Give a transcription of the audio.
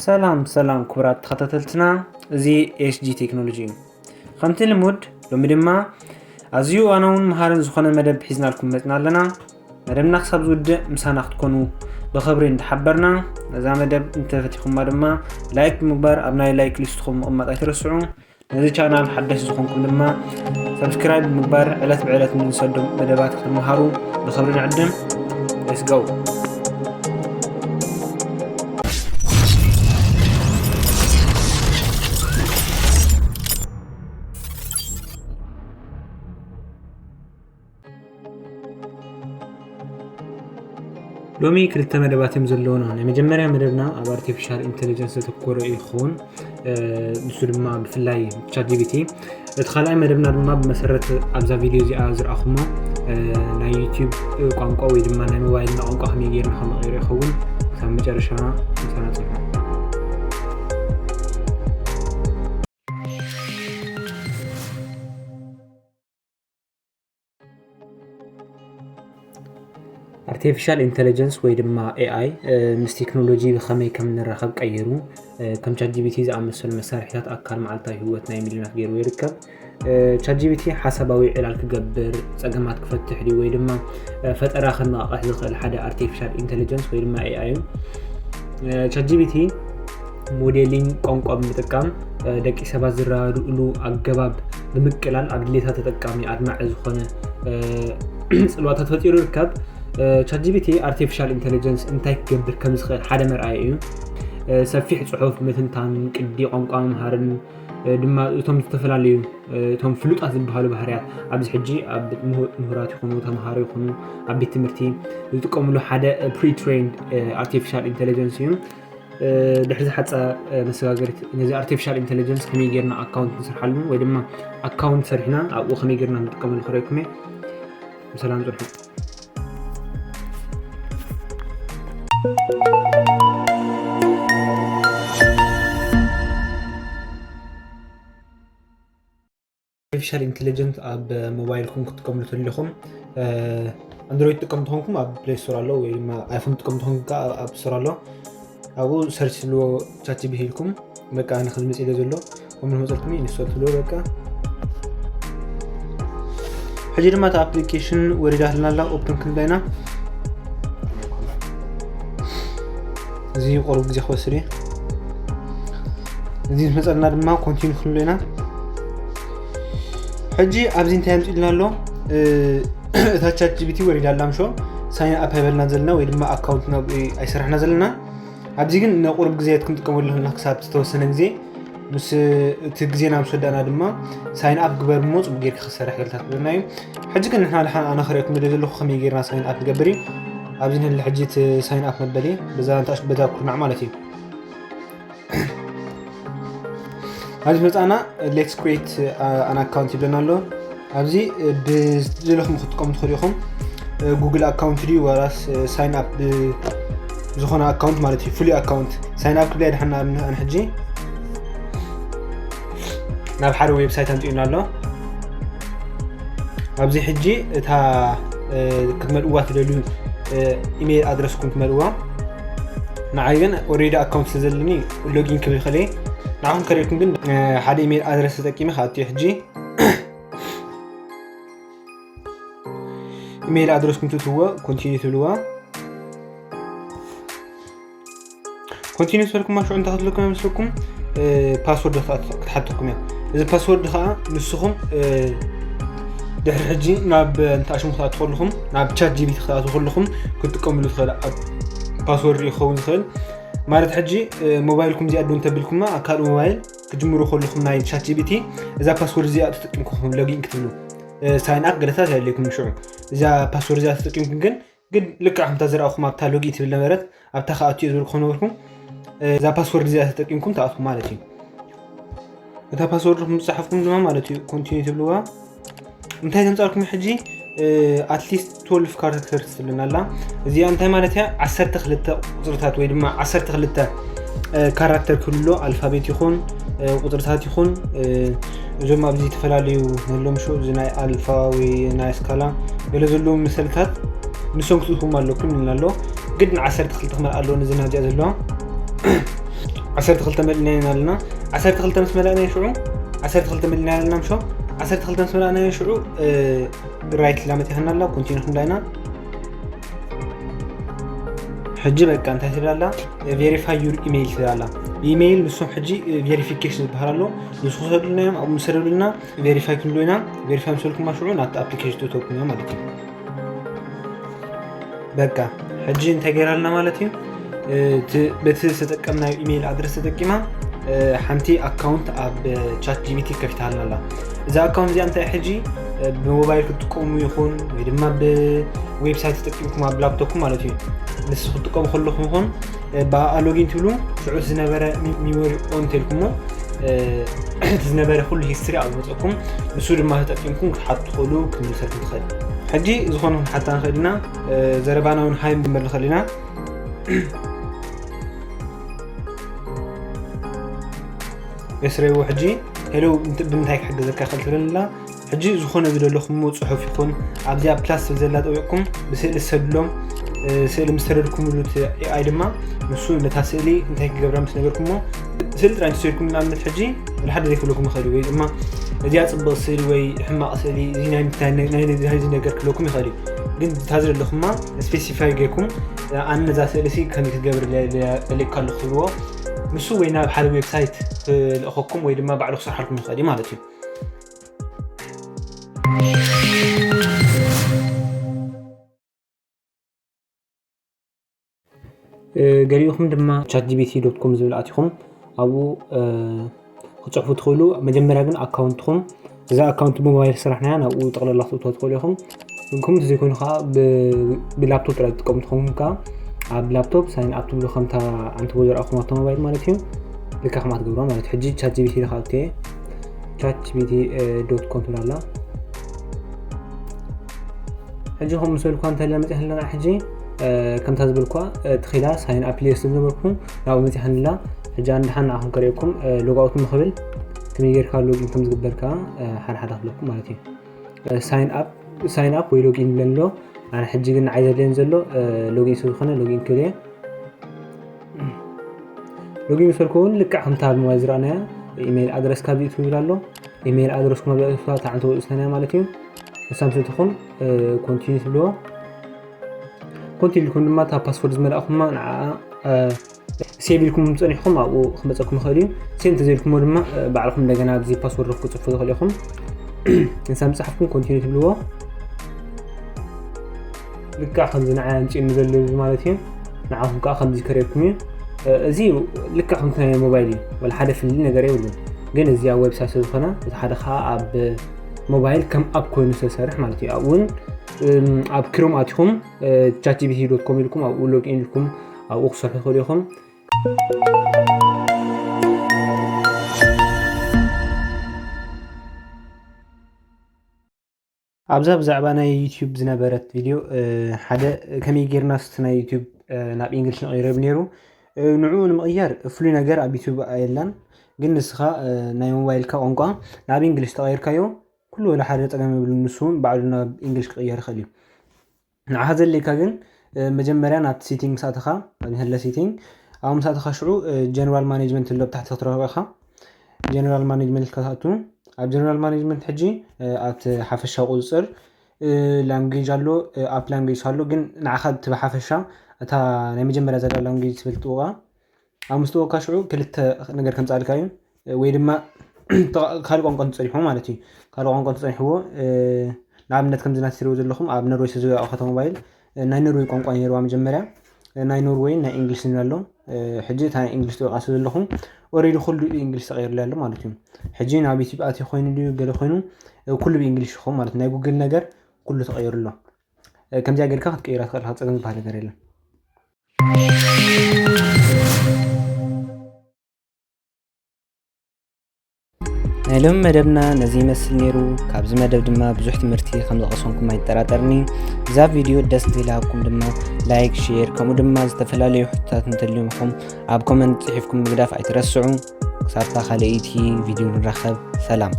ሰላም ሰላም ክቡራት ተኸታተልትና፣ እዚ ኤስጂ ቴክኖሎጂ እዩ። ከምቲ ልሙድ ሎሚ ድማ ኣዝዩ እዋናውን መሃርን ዝኾነ መደብ ሒዝናልኩም መጽና ኣለና። መደብና ክሳብ ዝውድእ ምሳና ክትኮኑ ብኽብሪ እንዳሓበርና፣ ነዛ መደብ እንተፈቲኹማ ድማ ላይክ ብምግባር ኣብ ናይ ላይክ ሊስትኹም ምቕማጥ ኣይትረስዑ። ነዚ ቻናል ሓደሽ ዝኾንኩም ድማ ሰብስክራይብ ብምግባር ዕለት ብዕለት እንሰዶም መደባት ክትመሃሩ ብኽብሪ ንዕድም። Let's go። ሎሚ ክልተ መደባት እዮም ዘለውና። ናይ መጀመርያ መደብና ኣብ ኣርቲፊሻል ኢንቴሊጀንስ ዘተኮረ እዩ ክኸውን። ንሱ ድማ ብፍላይ ቻት ጂቢቲ። እቲ ካልኣይ መደብና ድማ ብመሰረት ኣብዛ ቪድዮ እዚኣ ዝረኣኹሞ ናይ ዩቲዩብ ቋንቋ ወይ ድማ ናይ ሞባይልና ቋንቋ ከመይ ጌርና ከመቐይሮ ይኸውን። ክሳብ መጨረሻ ምሳና ጽንሑ። ኣርቲፊሻል ኢንተለጀንስ ወይ ድማ ኤኣይ ምስ ቴክኖሎጂ ብኸመይ ከም ንራኸብ ቀይሩ፣ ከም ቻት ጂቢቲ ዝኣመሰሉ መሳርሒታት ኣካል መዓልታዊ ህይወት ናይ ሚልዮናት ገይርዎ ይርከብ። ቻት ጂቢቲ ሓሳባዊ ዕላል ክገብር፣ ጸገማት ክፈትሕ ድዩ ወይ ድማ ፈጠራ ከነቓቕሕ ዝኽእል ሓደ ኣርቲፊሻል ኢንተለጀንስ ወይ ድማ ኤኣይ እዩ። ቻት ጂቢቲ ሞዴሊንግ ቋንቋ ብምጥቃም ደቂ ሰባት ዝረዳድእሉ ኣገባብ ብምቅላል ኣብ ድሌታት ተጠቃሚ ኣድማዒ ዝኾነ ጽልዋታት ፈጢሩ ይርከብ። ቻት ጂቢቲ ኣርቲፊሻል ኢንተለጀንስ እንታይ ክገብር ከም ዝኽእል ሓደ መርኣያ እዩ። ሰፊሕ ጽሑፍ ምትንታን፣ ቅዲ ቋንቋ ምምሃርን ድማ እቶም ዝተፈላለዩ እቶም ፍሉጣት ዝበሃሉ ባህርያት ኣብዚ ሕጂ ኣብ ምሁራት ይኹኑ ተምሃሮ ይኹኑ ኣብ ቤት ትምህርቲ ዝጥቀምሉ ሓደ ፕሪትሬንድ ኣርቲፊሻል ኢንተለጀንስ እዩ። ድሕሪ ዝሓፀ መሰጋገሪት ነዚ ኣርቲፊሻል ኢንተለጀንስ ከመይ ጌርና ኣካውንት ንስርሓሉ ወይ ድማ ኣካውንት ሰሪሕና ኣብኡ ከመይ ጌርና ንጥቀመሉ ክረኩም እየ። ብሰላም ፅንሑ። ኣርቲፊሻል ኢንቴሊጀንት ኣብ ሞባይልኩም ክትጥቀምሉ ተለኹም፣ ኣንድሮይድ ትጥቀም ተኾንኩም ኣብ ፕሌይ ስቶር ኣሎ ወይ ድማ ኣይፎን ትጥቀም ተኾንኩም ከዓ ኣብ ኣፕ ስቶር ኣሎ። ኣብኡ ሰርች ትብልዎ ቻት ጂቢቲ ኢልኩም። በቃ ኣነ ክዝመፅ ኢለ ዘሎ ከምኡ መፀልኩም ኢንስቶል ትብልዎ። በቃ ሕጂ ድማ እቲ ኣፕሊኬሽን ወሪዳትና ኣላ። ኦፕን ክንብላ ኢና። እዚ ቁሩብ ግዜ ክወስድ እዩ። እዚ ምስ መፀና ድማ ኮንቲኒ ክንብሎ ኢና። ሕጂ ኣብዚ እንታይ ኣምፂልና ኣሎ? እታ ቻት ጂቢቲ ወሪዳ ኣላ ምሾ። ሳይን ኣፕ ኣይበልና ዘለና ወይ ድማ ኣካውንት ናብኡ ኣይሰራሕና ዘለና። ኣብዚ ግን ንቁሩብ ግዜያት ክንጥቀመሉ ኣለና ክሳብ ዝተወሰነ ግዜ። ምስ እቲ ግዜና ምስ ወዳእና ድማ ሳይን ኣፕ ግበር እሞ ፅቡቅ ጌርካ ክሰርሕ ገልታት ብለና እዩ። ሕጂ ግን ንሕና ድሓን ኣነ ክርእየኩም ደልየ ዘለኹ ከመይ ጌርና ሳይን ኣፕ ንገብር እዩ። ኣብዚ ንህሊ ሕጂ እቲ ሳይን ኣፕ መበሊ በዛ ንታሽ በዛ ኩርናዕ ማለት እዩ። ኣብዚ መፃና ሌትስ ክሬት ኣን ኣካውንት ይብለና ኣሎ። ኣብዚ ብዝደለኹም ክትጥቀሙ ትኽእሉ ኢኹም። ጉግል ኣካውንት ድዩ ዋላስ ሳይን ኣፕ ዝኾነ ኣካውንት ማለት እዩ፣ ፍሉይ ኣካውንት ሳይን ኣፕ ክብላ ድሓና ኣነ ሕጂ ናብ ሓደ ዌብሳይት ኣምፅኡና ኣሎ። ኣብዚ ሕጂ እታ ክትመልእዋ ትደልዩ ኢሜይል ኣድረስኩም ትመልእዋ። ንዓይ ግን ኦልሬዲ ኣካውንት ስለ ዘለኒ ሎጊን ክብል ይኽእል እየ። ንዓኹም ከርእየኩም ግን ሓደ ኢሜይል ኣድረስ ተጠቂመ ክኣቱ እየ ሕጂ። ኢሜይል ኣድረስኩም ትእትዎ፣ ኮንቲኒ ትብልዋ። ኮንቲኒ ዝበልኩማ ሽዑ እንታይ ክትብለኩም እያ መስለኩም? ፓስወርድ ክትሓተኩም እያ። እዚ ፓስወርድ ከዓ ንስኹም ድሕሪ ሕጂ ናብ እንታይ ሽሙ ክትኣትዉ ከለኹም፣ ናብ ቻት ጂቢቲ ክትኣትዉ ከለኹም ክትጥቀምሉ ትኽእል ፓስወርድ እዩ ክኸውን ዝኽእል። ማለት ሕጂ ሞባይልኩም እዚኣ ዶ እንተቢልኩማ ኣብ ካልእ ሞባይል ክትጅምሩ ከለኹም ናይ ቻት ጂቢቲ እዛ ፓስወርድ እዚኣ ተጠቂምኩም ሎጊን ክትብሉ ሳይን ኣፕ ገለታት የድልየኩም ሽዑ። እዛ ፓስወርድ እዚኣ ተጠቂምኩም ግን ግን ልክዕ ከምታ ዝረኣኹም ኣብታ ሎጊ ትብል ነበረት ኣብታ ከኣትዮ ዝብል ክኾን ነበርኩም። እዛ ፓስወርድ እዚኣ ተጠቂምኩም ትኣትኹም ማለት እዩ። እታ ፓስወርድ ምስ ፃሓፍኩም ድማ ማለት እዩ ኮንቲኒ ትብልዋ። እንታይ ዘምፃልኩም ሕጂ ኣትሊስት ትወልፍ ካራክተርስ ትብለና ኣላ። እዚኣ እንታይ ማለት እያ? ዓሰርተ ክልተ ቁፅርታት ወይ ድማ ዓሰርተ ክልተ ካራክተር ክህሉ ኣሎ። ኣልፋቤት ይኹን ቁፅርታት ይኹን እዞም ኣብዚ ዝተፈላለዩ ዘለዎም ሾ እዚ ናይ ኣልፋ ወይ ናይ ስካላ ገለ ዘለዎም ምስልታት ንሶም ክትእትዎም ኣለኩም ይብልና ኣሎ። ግድን ዓሰርተ ክልተ ክመልኣ ኣለዎ ነዚ ናብዚኣ ዘለዋ። ዓሰርተ ክልተ መሊእና ኣለና። ዓሰርተ ክልተ ምስ መላእና ሽዑ፣ ዓሰርተ ክልተ መሊእና ኣለና። ምሾ ዓሰርተ ክልተ ምስ መላእና ሽዑ፣ ራይት ላመት ይኸና ኣላ። ኮንቲኒ ክንዳ ኢና። ሕጂ በቃ እንታይ ትብል ኣላ? ቬሪፋይ ዩር ኢሜይል ትብል ኣላ። ኢሜይል ንሶም ሕጂ ቬሪፊኬሽን ዝበሃል ኣሎ። ንሱ ክሰዱልና እዮም። ኣብኡ ምሰደዱልና ቬሪፋይ ክንብሎ ኢና። ቬሪፋይ ምሰልኩማ ሽዑ ናብቲ ኣፕሊኬሽን ትእተኩም እዮም ማለት እዩ። በቃ ሕጂ እንታይ ገይራልና ማለት እዩ? በቲ ዝተጠቀምናዮ ኢሜይል ኣድረስ ተጠቂማ ሓንቲ ኣካውንት ኣብ ቻት ጂቢቲ ከፊታልና ኣላ። እዛ ኣካውንት እዚኣ እንታይ ሕጂ ብሞባይል ክትጥቀሙ ይኹን ወይ ድማ ብዌብሳይት ተጠቂምኩም ኣብ ላፕቶፕኩም ማለት እዩ፣ ንስ ክትጥቀሙ ከለኹም ይኹን ብኣ ሎጊን ትብሉ ሽዑ ዝነበረ ሚሞሪ ኦን ተልኩሞ እቲ ዝነበረ ኩሉ ሂስትሪ ኣብ ዝመፀኩም ንሱ ድማ ተጠቂምኩም ክትሓቱ ትኽእሉ። ክንምልሰልኩም ትኽእል። ሕጂ ዝኾነ ክንሓታ ንኽእል ኢና። ዘረባና እውን ሃይ ምበር ንኽእል ኢና። የስረይዎ ሕጂ ሄሎ ብምንታይ ክሕግዘካ ክእል ትብለንላ። ሕጂ ዝኾነ ዝደለኹምዎ ጽሑፍ ይኹን ኣብዚኣ ፕላስ ዝብል ዘላ ጠዊቕኩም ብስእሊ ዝሰድሎም። ስእሊ ምስ ሰደድኩምሉ እቲ ኤኣይ ድማ ንሱ ነታ ስእሊ እንታይ ክገብራ ምስ ነገርኩሞ ስእሊ ጥራይ እንተሰድኩም ንኣብነት ሕጂ ሓደ ዘይክብለኩም ይኽእል እዩ ወይ ድማ እዚኣ ጽብቕ ስእሊ ወይ ሕማቕ ስእሊ እዚ ናይ ምንታይ ናይ እዚ ነገር ክብለኩም ይኽእል እዩ። ግን እታ ዝደለኹማ ስፔሲፋይ ጌርኩም ኣነ ነዛ ስእሊ ሲ ከመይ ክትገብር ፈሊጥካ ኣለኹ ትብልዎ ንሱ ወይ ናብ ሓደ ዌብሳይት ክልእኸኩም ወይ ድማ ባዕሉ ክሰርሓልኩም ይኽእል እዩ ማለት እዩ። ገሊኡኹም ድማ ቻት ጂቢቲ ዶት ኮም ዝብል ኣቲኹም ኣብኡ ክፅሕፉ ትኽእሉ። መጀመርያ ግን ኣካውንትኹም እዛ ኣካውንት ብሞባይል ስራሕናያ ናብኡ ጠቕለላ ክትእትዋ ትኽእሉ ኢኹም። ግን ከምኡ እንተዘይኮይኑ ከዓ ብላፕቶፕ ጥራይ ትጥቀሙ ትኸውን ከዓ ኣብ ላፕቶፕ ሳይን ኣፕ ትብሉ ከምታ ኣንትቦ ዘርኣኹም ኣብታ ሞባይል ማለት እዩ። ልካ ከምኣ ትገብሮ ማለት ሕጂ ቻት ጂቢቲ ኢልካ ኣብትየ ቻት ጂቢቲ ዶት ኮም ትብላላ። ሕጂ ከም ምሰልኳ እንተለ መፅእ ኣለና ሕጂ ከምታ ዝበልኳ ትኺላ ሳይን ኣፕ ሌስ ዝነበርኩ ናብኡ መፅእ ኣለና። ሕጂ ኣንድሓን ንዓኹም ከርእየኩም ሎጋውት ንኽብል ከመይ ጌርካ ሎጊን ከም ዝግበር ከዓ ሓደ ሓደ ክብለኩም ማለት እዩ። ሳይን ኣፕ ወይ ሎጊን ብለን ኣሎ። ኣነ ሕጂ ግን ንዓይ ዘድልየን ዘሎ ሎጊን ስለ ዝኾነ ሎጊን ክብል እየ። ሎጊን ምስ በልኩ እውን ልክዕ ከምታ ኣብ ሞባይል ዝረኣናያ ኢሜይል ኣድረስ ካብዚ ትብል ኣሎ። ኢሜይል ኣድረስኩም ኣብዚኣ ተዓንተ ወፅእስናያ ማለት እዩ። ንሳ ምስ እትኹም ኮንቲኒ ትብልዎ። ኮንቲኒ ኢልኩም ድማ እታ ፓስወርድ ዝመላእኩማ ንዓ ሴቭ ኢልኩም ጸኒሕኩም ኣብኡ ክመጸኩም ይኽእል እዩ። ሴቭ እንተዘይልኩሞ ድማ ባዕልኩም እንደገና ኣብዚ ፓስወርድ ክትጽፉ ትኽእሉ ኢኹም። ንሳ ምጽሓፍኩም ኮንቲኒ ትብልዎ። ልክዕ ከምዚ ንዓይ ኣምጺእኒ ዘሎ እዚ ማለት እዩ። ንዓኹም ከዓ ከምዚ ከርእየኩም እዩ። እዚ ልክዕ ከምቲ ናይ ሞባይል እዩ። ወላ ሓደ ፍልልይ ነገር የብሉን። ግን እዚ ኣብ ዌብሳይት ስለ ዝኾነ እቲ ሓደ ከዓ ኣብ ሞባይል ከም ኣፕ ኮይኑ ዝተሰርሕ ማለት እዩ። ኣብኡ እውን ኣብ ክሮም ኣቲኹም ቻት ጂቢቲ ዶት ኮም ኢልኩም ኣብኡ ሎግ ኢን ኢልኩም ኣብኡ ክሰርሑ ትኽእሉ ኢኹም። ኣብዛ ብዛዕባ ናይ ዩቲዩብ ዝነበረት ቪድዮ ሓደ ከመይ ጌርና ስቲ ናይ ዩቲዩብ ናብ ኢንግሊሽ ንቐይሮ ነይሩ። ንዕኡ ንምቕያር ፍሉይ ነገር ኣብ ዩቲዩብ የላን፣ ግን ንስኻ ናይ ሞባይልካ ቋንቋ ናብ ኢንግሊሽ ተቐይርካዮ ኩሉ ወላ ሓደ ጸገም የብሉን። ንሱ እውን ባዕሉ ናብ ኢንግሊሽ ክቕየር ይኽእል እዩ። ንዓኻ ዘድልየካ ግን መጀመርያ ናብቲ ሴቲንግ ምስ ኣተኻ፣ ኣብዚ ህለ ሴቲንግ ኣብኡ ምስ ኣተኻ ሽዑ ጀነራል ማኔጅመንት ኣሎ ብታሕቲ ክትረኽቦ ኢኻ። ጀነራል ማኔጅመንት ኢልካ ትኣቱ። ኣብ ጀነራል ማኔጅመንት ሕጂ ኣብቲ ሓፈሻዊ ቁፅፅር ላንጉጅ ኣሎ፣ ኣፕ ላንጉጅ ኣሎ። ግን ንዓኻ እቲ ብሓፈሻ እታ ናይ መጀመርያ ዘላ ላንጉጅ ትብል ጥውቓ ኣብ ምስ ጥወካ ሽዑ ክልተ ነገር ከምፃልካ እዩ። ወይ ድማ ካልእ ቋንቋ እንተፀኒሕዎ ማለት እዩ። ካልእ ቋንቋ እንተፀኒሕዎ ንኣብነት ከምዚ ናት ትሪእዎ ዘለኹም ኣብ ኖርወይ ዝተዘጋቑ ከተማ ሞባይል ናይ ኖርወይ ቋንቋ ነይርዋ መጀመርያ። ናይ ኖርወይ ናይ እንግሊሽ ንብል ኣሎ። ሕጂ እታ ናይ እንግሊሽ ጥበቃ ስለ ዘለኹም ኦሬዲ ኩሉ እንግሊሽ ተቐይርሉ ኣሎ ማለት እዩ። ሕጂ ናብ ዩቲብ ኣትዩ ኮይኑ ድዩ ገለ ኮይኑ ኩሉ ብእንግሊሽ ይኸውን ማለት ናይ ጉግል ነገር ኩሉ ተቐይሩ ኣሎ። ከምዚኣ ጌርካ ክትቀይራ ትኽእል ኢኻ፣ ጸገም ዝበሃል ነገር የለን። ናይ ሎሚ መደብና ነዚ ይመስል ነይሩ። ካብዚ መደብ ድማ ብዙሕ ትምህርቲ ከም ዝቐሰምኩም ኣይጠራጠርኒ። እዛ ቪድዮ ደስ እንተኢላኩም ድማ ላይክ፣ ሼር ከምኡ ድማ ዝተፈላለዩ ሕቶታት እንተልዩምኹም ኣብ ኮመንት ጽሒፍኩም ምግዳፍ ኣይትረስዑ። ክሳብታ ካልኣይቲ ቪድዮ ንራኸብ። ሰላም።